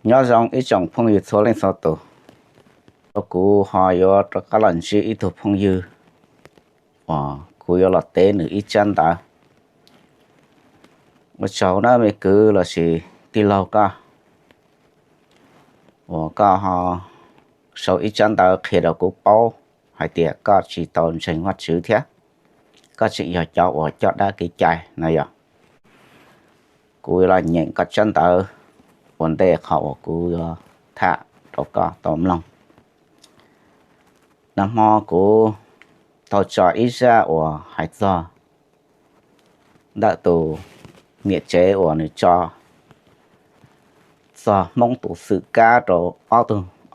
Nyob zoo ib tsoom phooj ywg txhua leej txhua tus, kuv ho yuav rov qab los ntsib ib tug phooj ywg uas kuv yuav los teb nws ib tsab ntawv. Ua tsaug nawb me kwv los sis tij laug koj, uas koj ho sau ib tsab ntawv qhia rau kuv paub hais tias koj tsis tau ntseeg Vajtswv thiab koj tseem yog cov uas coj dab kev cai no yog. Kuv yuav los nyeem koj tsab ntawv ua ntej qhov uas kuv yuav tham rau koj tau mloog. Nag hmo kuv tau tso ib zaj uas hais txog ntawm tus niam tsev uas nws tso txog Hmoob tus xwm kab rau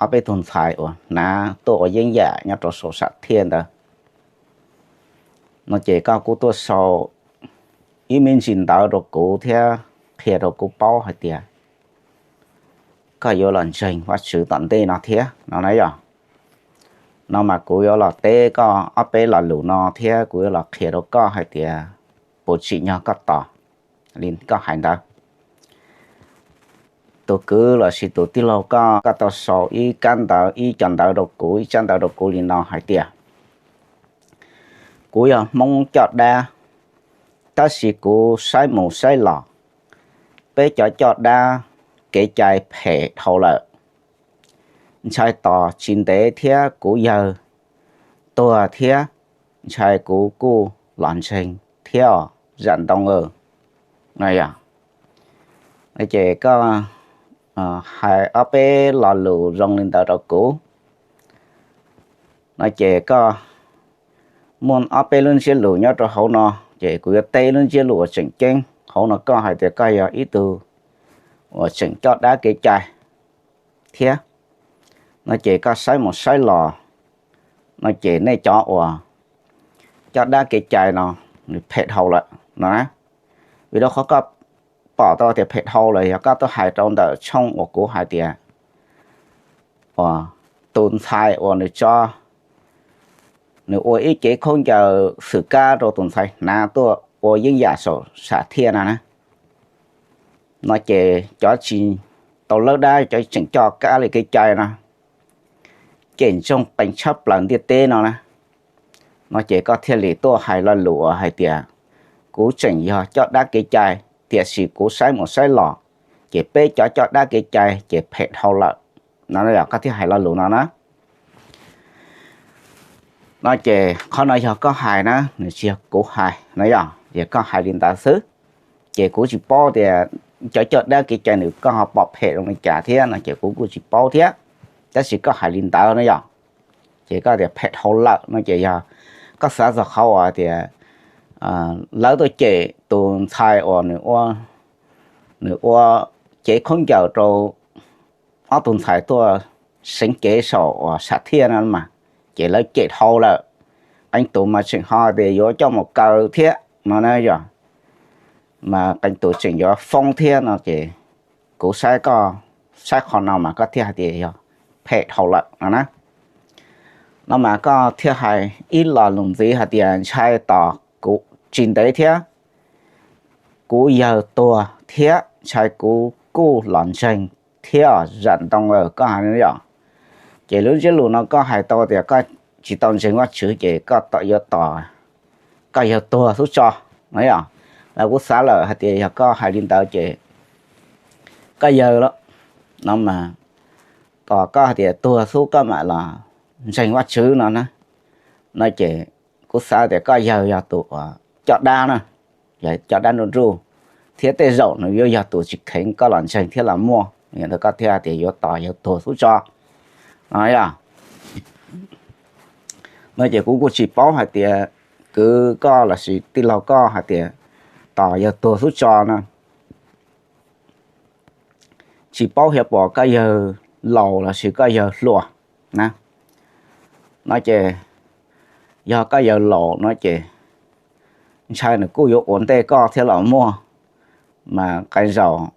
ob peb tug ntxhais uas hnav tuaj ua yeeb yam nyob rau saum sam thiaj ntawd no ces koj kuj tuaj sau ib me ntsis ntawv rau kuv thiab qhia rau kuv paub hais tias koj yuav los ntseeg Vajtswv tom ntej no thiab no na yog. No mas kuv yuav los teb koj ob peb lo lus no thiab kuv yuav los qhia rau koj hais tias puas tsim nyog koj tos li koj hais ntawd. Tus kwv los sis tus tij laug koj, koj tau sau ib kab ntawv, ib co ntawv rau kuv, ib tsab ntawv rau kuv li no hais tias, kuv yog Hmoob coj dab, tab sis kuv saib mus saib los, peb cov coj dab kev cai phem dhau lawm. Ntshai tos tsis ntev thiab kuv yawg tuag thiab, ntshai kuv kuj los ntseeg thiab os zam ntoo. Ces koj hais ob peb lo lus zoo li ntawd rau kuv no ces koj muaj ob peb lub ntsiab lus nyob rau hauv no, ces kuv yuav teb lub ntsiab lus uas tseem ceeb hauv no. Koj hais tias koj yog ib tug uas tseem coj dab kev cai thiab no ces koj saib mus saib los no ces nej cov uas coj dab kev cai no nws phem dhau lawm no na. Vim rau qhov koj pom tau tias phem dhau lawm yog koj tuaj hais rau ntawm tshooj uas kuv hais tias uas tus ntxhais uas nws tso, nws ua ib cev khaub ncaws xwm kab rau tus ntxhais hnav tuaj ua yeeb yam saum sam thiaj no na. No ces cov tsis tau lawb dab, cov tseem coj dab li kev cai no cem ntsoog qees tshaj plaws ntiaj teb no na. No ces koj thiaj li tuaj hais lo lus uas hais tias kuv tseem yog coj dab kev cai, tiam sis kuv saib mus saib los ces peb cov coj dab kev cai ces phem dhau lawm no. Koj thiaj hais lo lus no na. No ces qhov no yog koj hais na, nws tsis yog kuv hais no yog, ces koj hais li ntawd xwb. Ces kuv tsis paub tias cov coj dab kev cai nws koj ho pom phem zoo li cas thiab no ces kuv kuj tsis paub thiab, tab sis koj hais li ntawd no yog. Ces koj tias phem dhau lawm no ces yog koj xav txog qhov uas tias lawv tuaj cem tus ntxhais uas nws ua cev khaub ncaws rau ob tug ntxhais tuaj seev cev saum uas sam thiaj no mas, ces lawv cem dhau lawm. Qee tus mas tseem ho tias yuav coj mus kaw thiab no na yog, mas qee tus tseem yuav foob thiab no ces kuv saib koj, saib qhov no mas koj thiaj hais tias yog phem dhau lawm no na. No mas koj thiaj hais ib lo lus ntxiv hais tias ntshai tos kuv tsis ntev thiab kuv yawg tuag thiab ntshai kuv kuj los ntseeg thiab zam ntoo. Koj hais yom, ces lub ntsiab lus no koj hais tau tias koj tsis tau ntseeg Vajtswv ces koj yuav tos koj yawg tuag xub tso no yom. Los kuv xav lawm hais tias yog koj hais li ntawd ces koj yawg lawm no mas, tos koj hais tias tuag xub koj mam los ntseeg Vajtswv no na. No ces kuv xav tias koj yawg yog tus uas coj dab na, yog coj dab nruj nruj, thiab tej zaum nws yuav yog tus tsis kheev koj los ntseeg thiab los muaj, yog ntawd koj thiaj tias yuav tos yawg tuag xub tso no yom. No ces kuv kuj tsis paub hais tias kwv koj los sis tij laug koj hais tias tos yawg tuag xub tso no, tsis paub xyov puas koj yawg laus los sis koj yawg hluas na. No ces yog koj yawg laus no ces ntshai nws kuj yuav ua ntej koj thiab los muaj, mas qee zaum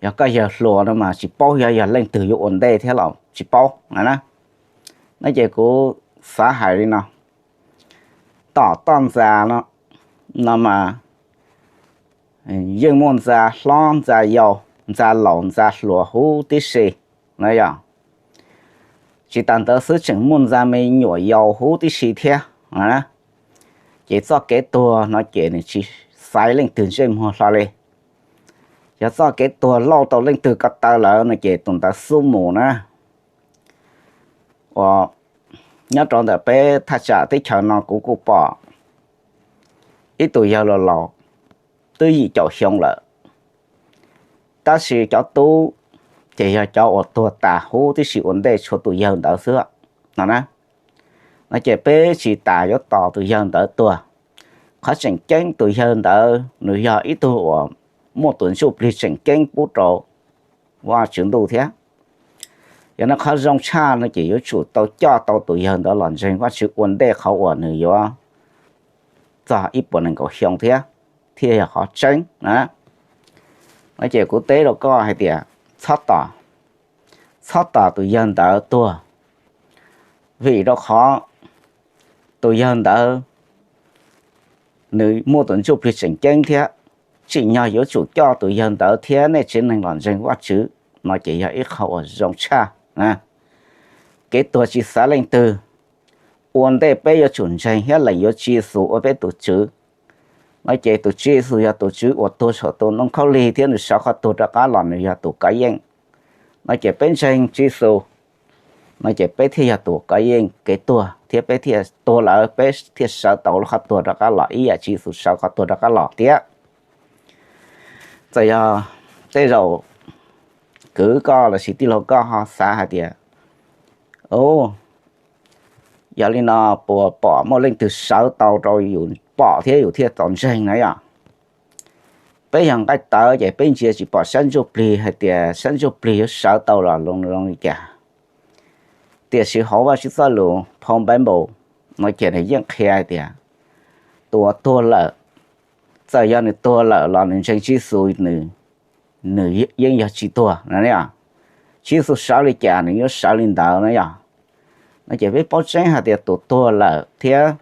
yog koj yawg hluas no mas tsis paub yog yog leej twg yuav ua ntej thiab los tsis paub na. No ces kuv xav hais li no, tom toj ntxas no mas yeej muaj ntxa hlob ntxa yau. ntxa laus ntxa hluas huv tib si no yog. Tsis tas ntawd xwb tseem muaj ntxa me nyuam yaus huv tib si thiab. Ces txoj kev tuag no ces nws tsis xaiv leej twg ntsej muag hlo li. Yog txoj kev tuag lauj tau leej twg ko taw lawm no ces tus ntawd xub mus na. Uas nyob rau ntawm peb thaj tsam teb chaws no kuv kuj pom ib tug yawg laus laus twb yim caum xyoo lawm, tab sis cov tub ces yog cov uas tuag tas huv tib si ua ntej tshua tus yawg ntawd xwb no na. No ces peb tsis tas yuav tos tus yawg ntawd tuag. Qhov tseem ceeb tus yawg ntawd nws yog ib tug uas muaj tus ntsuj plig tseem ceeb pub rau Vajtswv ntuj thiab. Yog no qhov zoo tshaj no ces yuav tsum tau coj tau tus yawg ntawd los ntseeg Vajtswv ua ntej qhov uas nws yuav txog ib puas nees nkaum xyoo thiab, thiaj yog qhov tseeb na. No ces kuv teb rau koj hais tias txhob tos, txhob tos tus yawg ntawd tuag, vim rau qhov tus yawg ntawd nws muaj tus ntsuj plig tseem ceeb thiab. Tsim nyog yuav tsum coj tus yawg ntawd thiab nej tsev neeg los ntseeg Vajtswv no ces yog ib qho uas zoo tshaj. Kev tuag tsis xaiv leej twg, ua ntej peb yuav tsum ntseeg thiab lees yuav Tswv Yexus ua peb tus Tswv. No ces tus Tswv Yexus yog tus Tswv uas tuag saum tus ntoo khaub lig thiab nws sawv qhov tuag rov qab los nws yog tus kov yeej. No ces peb ntseeg Tswv Yexus, no ces peb thiaj yog tus kov yeej kev tuag thiab peb thiaj tuag lawm peb thiaj sawv tau lub qhov tuag rov qab los ib yam Tswv Yexus sawv qhov tuag rov qab los thiab. Txawm yog tej zaum kwv koj lossis tij laug koj ho xav hais tias, u, yog li no puas pom muaj leej twg sawv tau rau yus pom thiab yus thiaj txaus ntseeg na yom? Peb yog nqaij tawv ces peb ntsia tsis pom sab ntsuj plig hais tias sab ntsuj plig yuav sawv tau los zoo li cas. Tiam sis hauv Vajtswv txoj lus phau Npaiv Npaus no ces nws yeej qhia hais tias tus uas tuag lawm, txawm yog nws tuag lawm los nws ntseeg Tswv Yexus nws, nws yeej yog tsis tuag no. Tswv Yexus sawv li cas nws yuav sawv li ntawd na yom. No ces peb paub tseeb hais tias tus tuag lawm thiab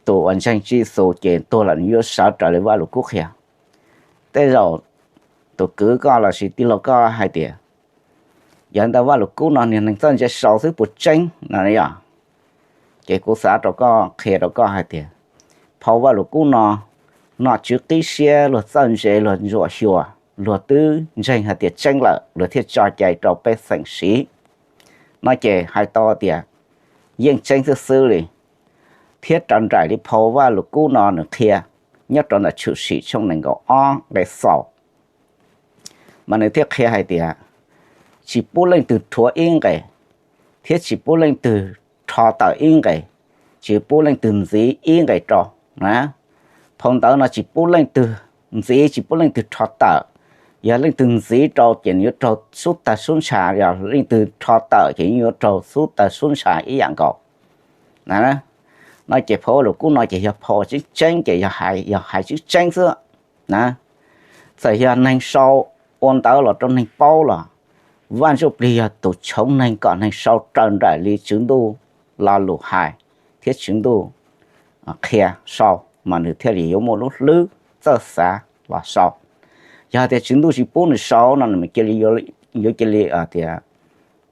tus uas ntseeg Tswv Yexus ces tuag lawm nws yuav sawv raws li Vajluskub qhia. Tej zaum tus kwv koj lossis tij laug koj hais tias, yog ntawm Vajluskub no niag neeg txawj ntse sau xwb puas tseeb no yom? Ces kuv xav rau koj qhia rau koj hais tias phau Vajluskub no, nom tswv qib siab luag txawj ntse luag ntsuam xyuas luag twb ntseeg hais tias tseeb lawm luag thiaj tso cai rau pej xeem siv. No ces hais tau tias yeej tseeb xwb xwb li, thiab raws nraim li phau Vajluskub no nws qhia nyob rau ntawm Tshwm Sim tshooj nees nkaum ob nqe xaus, mas nws thiaj qhia hais tias tsis pub leej twg rhuav ib nqes, thiab tsis pub leej twg rho tawm ib nqes, tsis pub leej twg ntxiv ib nqes rau na. Phau ntawv no tsis pub leej twg ntxiv tsis pub leej twg rho tawm. Yog leej twg ntxiv rau ces nws yuav raug xub tawg xub ntsha, yog leej twg rho tawm ces yeej yuav raug xub tawg xub ntsha ib yam nkaus. No ces phau Vajluskub no ces yog phau tseeb tseeb ces yog hais tseeb tseeb xwb na. Txawm yog neeg sau ua ntawv los rau neeg paub los Vaj Ntsujplig yog tus tshoov neeg kom neeg sau raws nraim li Tswv Ntuj lo lus hais thiab Tswv Ntuj qhia sau mas nws thiaj li yuav muaj lub hlwb txawj xav los sau. Yog tias Tswv Ntuj tsis pub nws sau no nws yuav cia li tias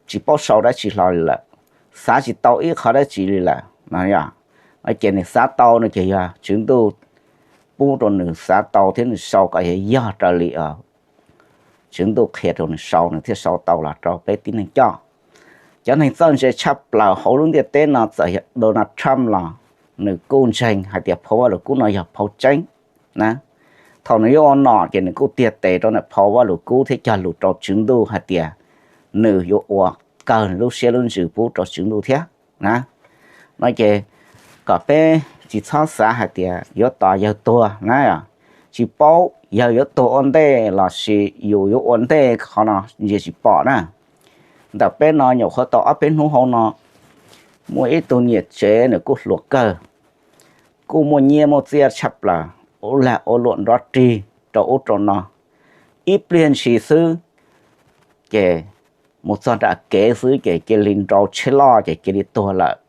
tsis paub sau dab tsi hlo li lawm, xav tsis tau ib qho dab tsi li lawm no. Ces nws xav tau no ces yog Tswv Ntuj pub rau nws xav tau thiab nws sau kom yog yog raws li Tswv Ntuj qhia rau nws sau nws thiaj sau tau los rau peb tib neeg coj. Cov neeg txawj ntse tshaj plaws hauv lub ntiaj teb no txawm yog Donald Trump los nws kuj ntseeg hais tias phau Vaj Lus Kub no yog phau tseeb na. Thaum nws yuav ua nom ces nws kuj tiag tes rau ntawm phau Vaj Lus Kub thiab cog lus rau Tswv Ntuj hais tias nws yuav ua kawg lub siab lub ntsws pub rau Tswv Ntuj thiab na. No ces kom peb tsis txhob xav hais tias yuav tos yawg tuag na, tsis paub yawg yuav tuag ua ntej los sis yus yuav ua ntej qhov no ntsia tsis pom na. Ntawm peb no nyuam qhuav tau ob peb hnub hauv no muaj ib tug niam tsev nws kuj hluas kawg, kuj muaj nyiaj muaj txiaj tshaj plaws, ua lag ua luam nrov rig rau ub rau no. Ib pliag ntshis xwb ces mus txog nram kev xwb ces cia li nrau tsheb loj ces cia li tuag lawm.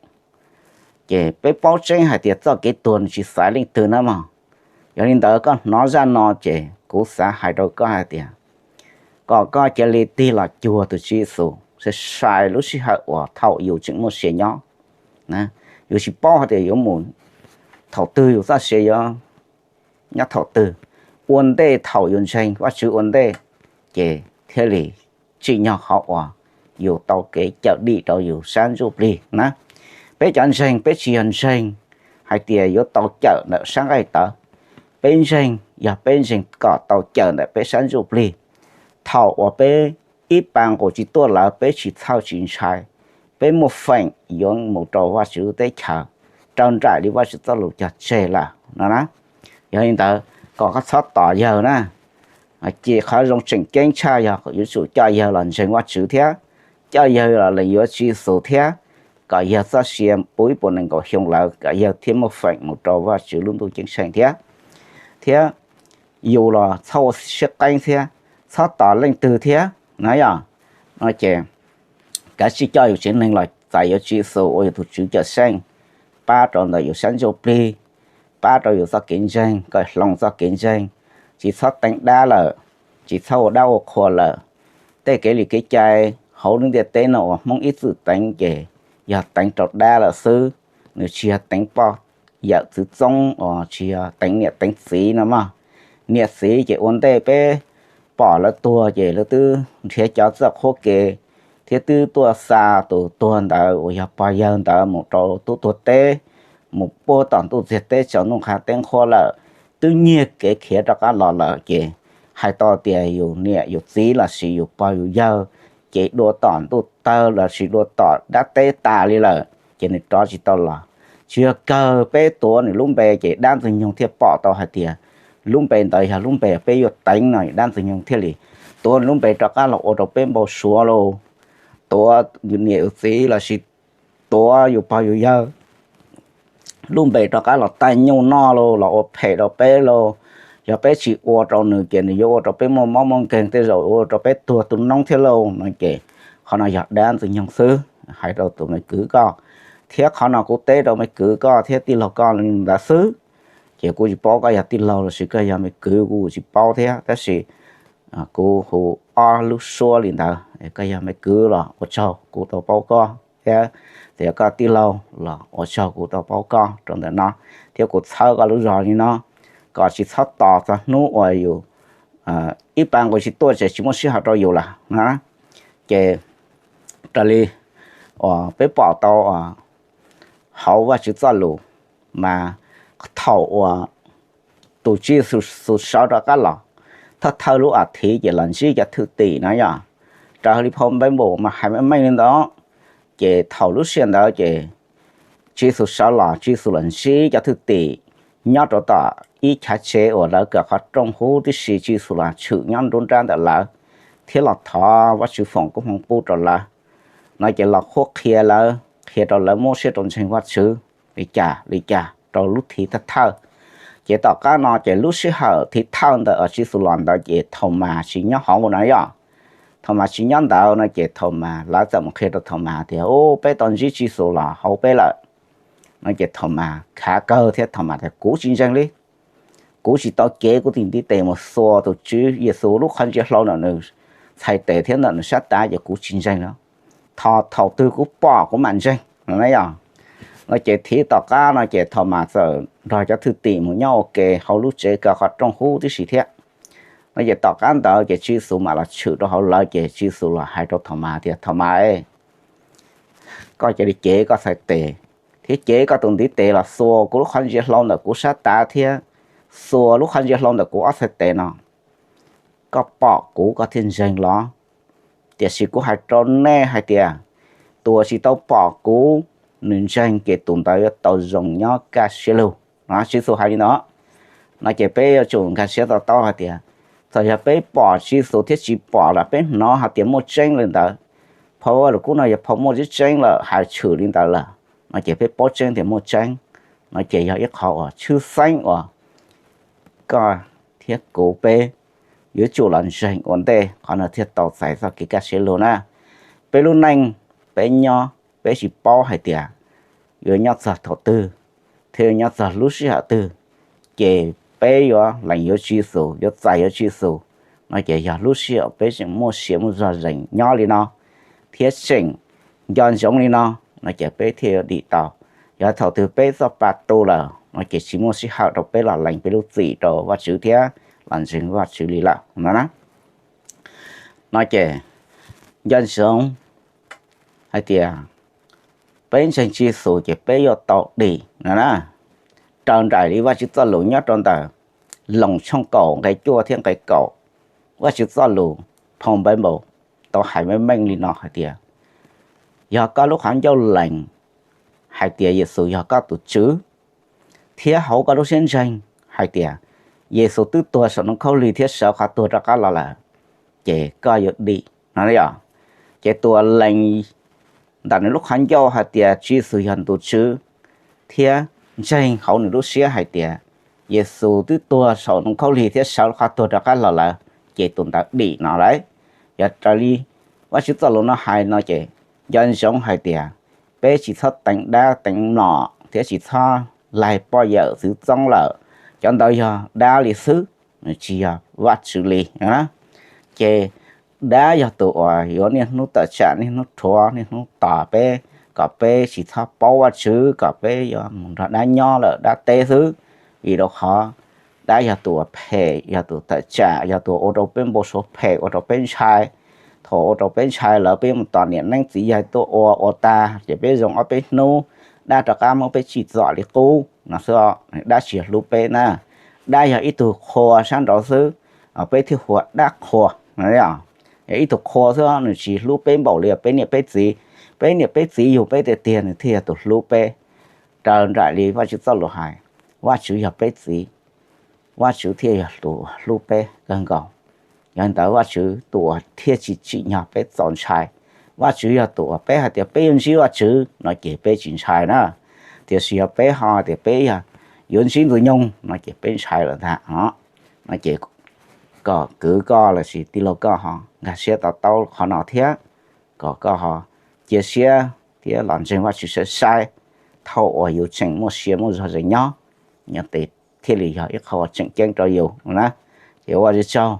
Ces peb paub tseeb hais tias txoj kev tuag nws tsis xaiv leej twg na mog. Yog li ntawd koj hnov zaj no ces kuv xav hais rau koj hais tias kom koj cia li tig los cuag tus Tswv Yexus sai sai lub sij hawm uas thaum yus tseem muaj sia nyob. Yus tsis paub hais tias yuav mus thaum twg yus txoj sia yuav nyob thaum twg. Ua ntej thaum yus ntseeg Vajtswv ua ntej, ces thiaj li tsim nyog qhov uas yus tau kev cawm dim rau yus sab ntsuj plig na. Peb cov ntseeg peb tsis yog ntseeg hais tias yuav tau cawm ntawm sab nqaij tawv. Peb ntseeg yog peb ntseeg kom tau cawm ntawm peb sab ntsuj plig. Thaum uas peb ib pa nqus tsis tuaj lawm peb tsis txhawj tsis ntshai, peb muaj feem yuav mus rau Vajtswv teb chaws, raws nraim li Vajtswv txoj lus cog tseg lawm no na. Yog li ntawd kom koj txhob tos yawg na. Ces qhov zoo tseem ceeb tshaj yog yuav tsum coj yawg los ntseeg Vajtswv thiab, coj yawg los lees yuav Tswv Yexus thiab, kom yawg txoj sia puv ib puas nees nkaum xyoo lawm kom yawg thiaj muaj feem mus rau Vajtswv lub ntuj ceeb tsheej thiab. Thiab yus los txhob ua siab qeeb thiab, txhob tos leej twg thiab na yog. No ces kav tsij coj yus tsev neeg los txais yuav Tswv Yexus ua yus tus Tswv Cawmseej, pab rau ntawm yus sab ntsuj plig, pab rau yus txoj kev ntseeg kom hloov txoj kev ntseeg, tsis txhob teev dab lawm, tsis txhob ua dab ua qhua lawm. Tej kev li kev cai hauv lub ntiaj teb no uas Hmoob ib txwm teev ces yog teev rau dab lawm xwb, nws tsis yog teev poj yawm txwv txoob, tsis yog teev niam teev txiv no mog. Niam txiv ces ua ntej peb pom lawv tuag ces lawv twb nrhiav cov txawj qhuab ke thiab twb tuaj xa tus tuag ntawd uas yog pog yawg ntawd mus rau tub tuag teb, mus puag tom ntuj txiag teb tsaus ntuj qha teb nqhuab lawm, twb nyiag kev khiav rov qab los lawm ces hais tau tias yus niam yus txiv lossis yus pog yus yawg ces dua tom ntuj tawg lossis dua tom dab teb tas li lawm ces nws rov tsis tau los. Tsis yog kawg peb tuav nws lub npe ces dab ntxwg nyoog thiaj pom tau hais tias lub npe ntawd yog lub npe peb yuav teev no, dab ntxwg nyoog thiaj li tuav nws lub npe rov qab los ua rau peb npau suav lauj, tuav yus niam yus txiv lossis tuav yus pog yus yawg lub npe rov qab los taij nyuj noj lauj, los ua phem rau peb lauj. Yog peb tsis ua rau nws ces nws yuav ua rau peb muaj mob muaj nkeeg, tej zaum ua rau peb tuag tu noob thiab lauj no ces qhov no yog dab ntxwg nyoog xwb hais rau tus me kwv koj. Thiab qhov no kuv teb rau me kwv koj thiab tij laug koj li ntawd xwb. Ces kuv tsis paub koj yog tij laug lossis koj yog me kwv kuv tsis paub thiab, tab sis kuv hu ob lub suab li ntawd. Koj yog me kwv los ua tsaug kuv tau paub koj thiab, tias koj tij laug los ua tsaug kuv tau paub koj rau ntawm no, thiab kuv txhawb koj lub zog li no kom tsis txhob tos txog hnub uas yus ib pa nqus tsis tuaj ces tsis muaj sij hawm rau yus lawm na. Ces raws li uas peb pom tau hauv Vajtswv txoj lus mas thaum uas tus Tswv Yexus sawv rov qab los, thawj thawj lub as thiv ces los ntsib cov thwj tim na yog. Raws li phau Npaiv Npaum mas hais meej meej li ntawd. Ces thaum lub sij hawm ntawd ces Tswv Yexus sawv los Tswv Yexus los ntsib cov thwj tim nyob rau tom ib chav tsev uas lawv kawm qhov rooj huv tib si, Tswv Yexus los tshwm nyob nruab nrab ntawm lawv thiab los thov Vajtswv foom koob hmoov pub rau lawv. No ces los qhuab qhia lawv, qhia rau lawv muab siab rau ntseeg Vajtswv li cas li cas rau lub thiv thawj thawj. Ces tom qab no ces lub sij hawm thiv thawj ntawd uas Tswv Yexus los ntawd ces Thaumas tsis nyob hauv na yog. Thaumas tsis nyob ntawd no ces Thaumas, lawv txawm mus qhia rau Thaumas tias, Ub, peb tau ntsib Tswv Yexus los hauv peb lawm. No ces Thaumas khav kawg thiab Thaumas tias, Kuv tsis ntseeg li. Kuv tsis tau cev kuv tus ntiv tes mus xuas tus Tswv Yexus lub qhov ntsia hlau ntawm nws txhais tes thiab ntawm nws sab tav ces kuv tsis ntseeg li. Thaum twg kuv pom kuv mam ntseeg no na yog. No ces thiv tom qab no ces Thaumas txawm nrog cov thwj tim mus nyob ua ke hauv lub tsev kawm qhov rooj huv tib si thiab. No ces tom qab ntawd ces Tswv Yexus mam los tshwm rau hauv lawv ces Tswv Yexus los hais rau Thaumas tias, Thaumas, koj cia li cev koj txhais tes thiab cev koj tus ntiv tes los xuas kuv lub qhov ntsia hlau ntawm kuv sab tav thiab xuas lub qhov ntsia hlau ntawm kuv ob txhais tes no, koj pom kuv koj thiaj ntseeg los? Tiam sis kuv hais rau nej hais tias, tus uas tsis tau pom kuv, nws ntseeg ces tus ntawd yuav tau zoo nyob kaj siab lug. No Tswv Yexus hais li no. No ces peb yuav tsum nkag siab to taub hais tias, txawm yog peb pom Tswv Yexus thiab tsis pom los peb hnov hais tias muaj tseeb li ntawd. Phau Vajluskub no yog phau muaj tseeb tseeb lawm, hais tshwm li ntawd lawm, no ces peb paub tseeb tias muaj tseeb. No ces yog ib qho uas tshwj xeeb uas koj thiab kuv peb yuav tsum los ntseeg ua ntej qhov no thiaj tau txais txoj kev kaj siab lug na. Peb lub neej, peb nyob peb tsis paub hais tias yuav nyob txog thaum twg thiab yuav nyob txog lub sij hawm twg, ces peb yuav lees yuav Tswv Yexus, yuav txais yuav Tswv Yexus no ces yog lub sij hawm peb tseem muaj sia muaj zog zees nyob li no thiab tseem nco ntsoov li no, no ces peb thiaj yuav dim tau. Yog thaum twg peb txoj pa tu lawm no ces tsis muaj sij hawm rau peb los lees peb lub txim rau Vajtswv thiab los ntseeg Vajtswv li lawm no na. No ces nco ntsoov hais tias peb ntseeg Tswv Yexus ces peb yuav tau dim no na. Raws nraim li Vajtswv txoj lus nyob rau ntawm Loos tshooj kaum nqe cuaj thiab nqe kaum, Vajtswv txoj lus phoo npawv npaum tau hais meej meej li no hais tias, yog koj lub qhov ncauj lees hais tias Yexus yog koj tus Tswv, thiab hauv koj lub siab ntseeg hais tias Yexus twb tuag saum ntoo khaub lig thiab sawv qhov tuag rov qab los lawm, ces koj yuav dim no yog. Ces tus uas lees ntawm nws lub qhov ncauj hais tias Tswv Yexus yog nws tus Tswv, thiab ntseeg hauv nws lub siab hais tias Yexus twb tuag saum ntoo khaub lig thiab sawv qhov tuag rov qab los lawm, ces tus ntawd dim no lawm. Yog raws li Vajtswv txoj lus no hais no ces nco ntsoov hais tias peb tsis txhob teev dab teev mlom thiab tsis txhob laig poj yawm txwv txoob lawm. Cov ntawd yog dab li xwb, nws tsis yog Vajtswv li. Ces dab yog tus uas yuav niaj hnub tawm tsam, niaj hnub rhuav, niaj hnub tos peb, kom peb tsis txhob paub Vajtswv, kom peb yuav mus nrog dab nyob lawm dab teb xwb. Vim rau qhov dab yog tus uas phem, yog tus tawm tsam, yog tus ua rau peb npau suav phem, ua rau peb ntshai. Thaum ua rau peb ntshai lawm peb yuav mus tos niam neeb txiv yaig tuaj ua, ua tag ces peb zoo ob peb hnub dab rov qab muab peb tsim txom li qub no xwb. Dab tsis yog hlub peb na, dab yog ib tug qhua sab nraud xwb, peb thiaj hu ua dab qhua. Yog ib tug qhua xwb, nws tsis hlub peb npaum li peb niam peb txiv. Peb niam peb txiv yug peb tiag tiag nws thiaj yog tus hlub peb. Raws nraim li Vajtswv txoj lus hais, Vajtswv yog peb txiv, Vajtswv thiaj yog tus hlub peb kawg nkaus. Yog li ntawd Vajtswv tus uas thiaj tsis tsim nyog peb txaus ntshai. Vajtswv yog tus uas peb hais tias peb yuav ntsib Vajtswv no ces peb tsis ntshai na. Tiam sis yog peb ho tias peb yog yuav ntsib ntxwg nyoog no ces peb ntshai lawm ntag os. No ces kom kwv koj lossis tij laug koj ho nkag siab to taub qhov no thiab, kom koj ho cia siab thiab los ntseeg Vajtswv sai sai, thaum uas yus tseem muaj sia muaj zog zees nyob, nyob tes thiaj li yog ib qho uas tseem ceeb rau yus na. Ces ua tsaug,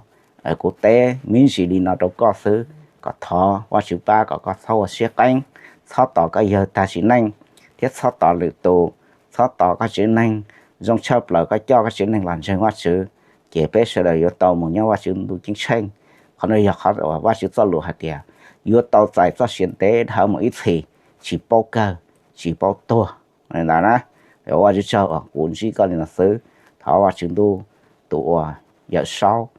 kuv teb me ntsis li no rau koj xwb, kom thov Vajtswv pab kom koj txhob ua siab qeeb, txhob tos koj yawg tag sim neej, thiab txhob tos lwm tus, txhob tos koj tsev neeg. Zoo tshaj plaws koj coj koj tsev neeg los ntseeg Vajtswv, ces peb sawv daws yuav tau mus nyob Vajtswv ntuj ceeb tsheej. Qhov no yog qhov uas Vajtswv txoj lus hais tias yuav tau txais txoj sia ntev dhawv mus ib txhis, tsis paub kawg, tsis paub tuag. Ntawd na, ua tsaug uas kuv ntsib koj li no xwb. Thov Vajtswv ntuj tus uas yawm saub,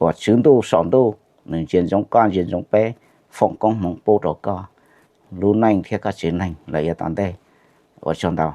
uas tswv ntuj saum ntuj, nws ntsia ntsoov koj ntsia ntsoov peb, foom koob hmoov pub rau koj lub neej thiab koj tsev neeg lawm yav tom ntej. Ua tsaug ntau.